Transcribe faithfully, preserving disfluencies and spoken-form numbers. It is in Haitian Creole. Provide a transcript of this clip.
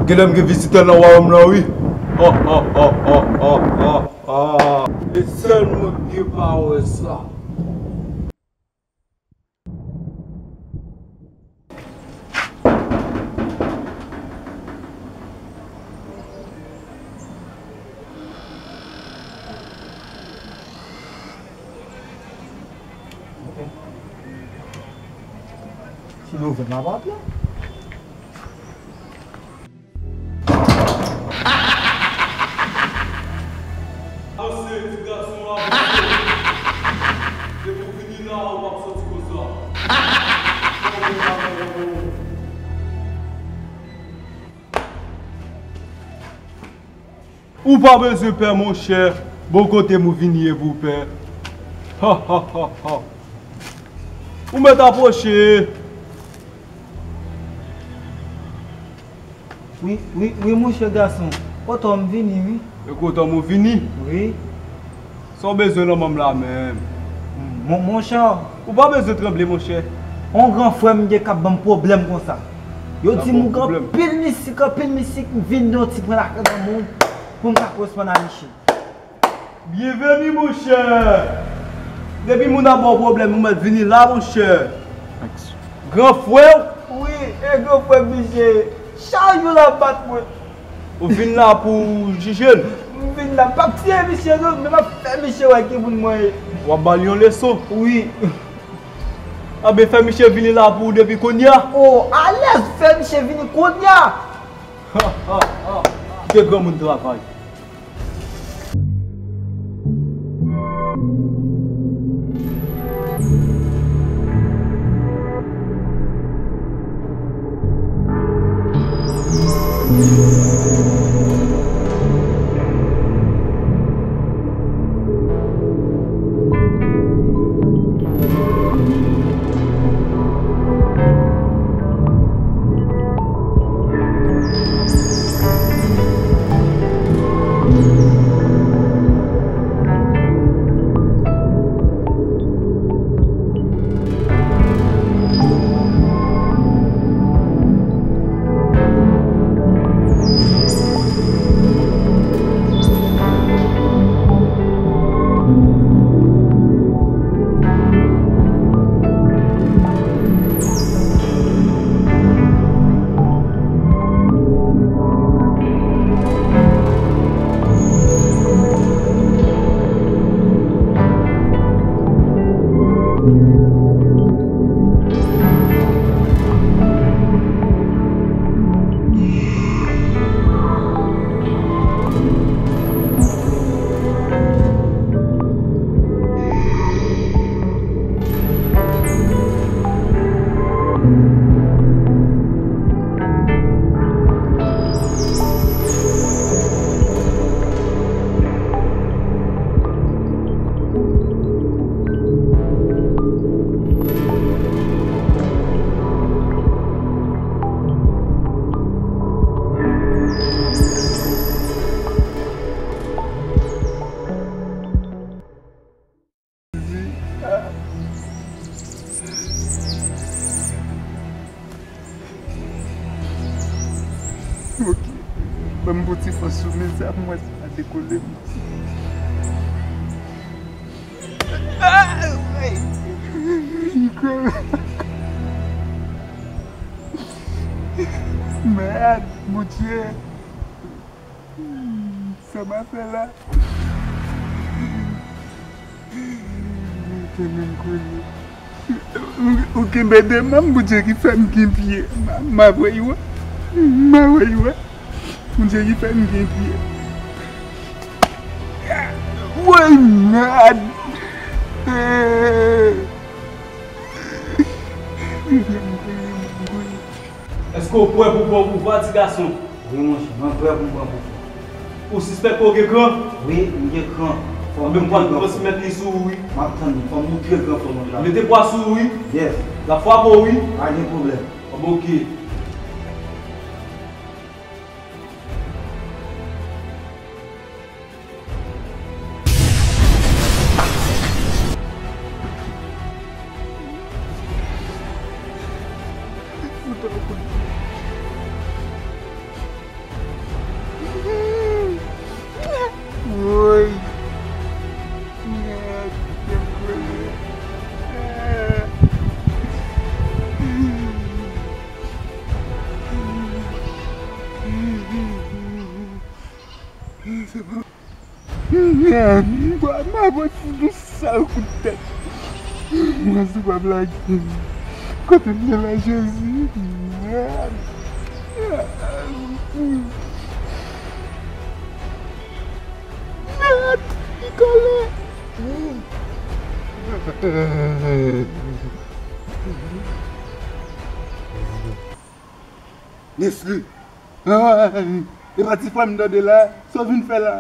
Genlè m gen vizitè nan wayòm lan, wi. Ha, ha, ha. E sèl mwen ki gen pawòl sa. Si nou vin la pa plen. Avanse, ti gason, avanse. Depi w vini la, ou p ap soti konsa. Ou pa bezwen pè, monchè. Bò kote m ou vini ye pou w pè. Ha, ha, ha, ha. Ou mèt apwoche. Wi, wi, wi, monchè gason. Kontan m vini, wi. E kontan m ou vini? Wi. Sa w bezwen nan manm la menm? Mon, monchè. Ou pa bezwen tranble, monchè. On gran frè m gen k ap ban m pwoblèm konsa. Yo di m ou gen anpil mistik, anpil mistik, m vin yon ti pran lakay nan moun pou m ka koresponn a misye. Byenveni, monchè. Depi moun ap ba w pwoblèm, ou mèt vini la, monchè. Gran frè w? Wi, e gran frè m misye. Chak jou l ap bat mwen. Ou vin la pou w jije l? M vin la, m p ap tiye misye non, men m ap fè misye wè ki moun mwen ye. W ap ba l yon leson? Wi. Anben, fè misye vini la pou ou depi kounye a. O, alèz, fè misye vini kounye a. Ha, ha, ha. Kite granmoun travay. Ok. Ban m pou ti fòs sou men sa, mwen sa dekole m. Mèd, Bondye. Sa m a fè la? Mwen te menm konnen. Ou, ou kenbe de men m, Bondye ki fè m gen pye. M a, m a voye w. M a voye w. Bondye ki fè m gen pye. Woy, mèd. Mwen te menm konnen, mwen konnen. Èske w prè pou pran pouvwa, ti gason? Wi, monchè, mwen prè pou m pran pouvwa. Ou sispèk ke w gen kran? Wi, m gen kran. Fò m... Anben, m pral transmèt li sou ou, wi. M ap tann li. Fò m montre gran fò mwen travay. Mete pwa sou ou, wi. Yes. L ap frape w, wi. Pa gen pwoblèm. Anben, ok. Mwen, mwen, mwen fout yon sal kout tèt. Mwen sou pa blage. Kote m ye la, Jezi? Mèd. Mèd. Li kole. Nesly. Ah, e pa ti frè m tande la. Sa w vin fè la?